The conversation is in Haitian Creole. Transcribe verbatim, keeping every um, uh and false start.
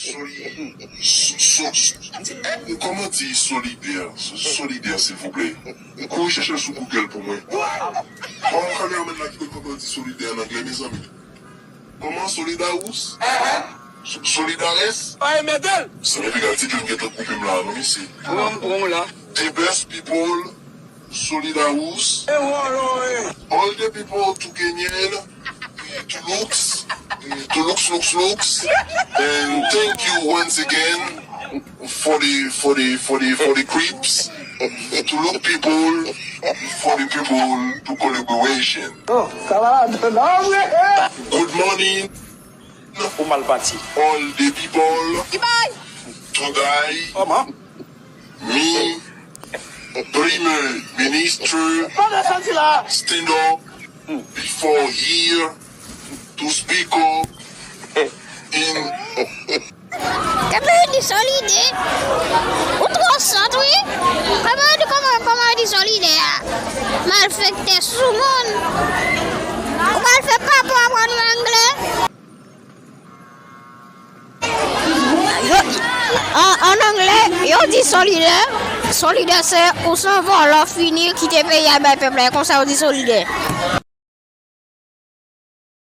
Soli-, so-, so-, kòman di solidè? So-, solidè, silvouplè. Kouri chèche l sou Google pou mwen. Kòman kameramann la ki konn kòman di solidè an anglè, mezanmi? Kòman, solidarous? So-, solidares? Ay, mete l! Sa vle di gade ti John gentan koupe m la, non, mesye. Pran, pran la. The best people, solidarous. E wolo, e. All the people to Kenyan, to looks, to looks, looks, looks. And thank you once again for the, for the, for the, for the Crips, to look people, for the people, to collaboration. Oh, kamarad, non, wi. Good morning. Ou mal pati. All the people. Ki bay? Today, kòman? Me, Premye Ministre, stand up before here to speak up in Kòman yo di solidè? Ou twò sòt, wi. Kòman yo di, kòman, kòman yo di solidè a? Malfektè sou moun. Ou pral fè papa w aprann w anglè? Yo, an, an anglè, yo di solidè. Solidè se ou se yon vòlò fini, kite peyi a bay pèp la. E konsa yo di solidè.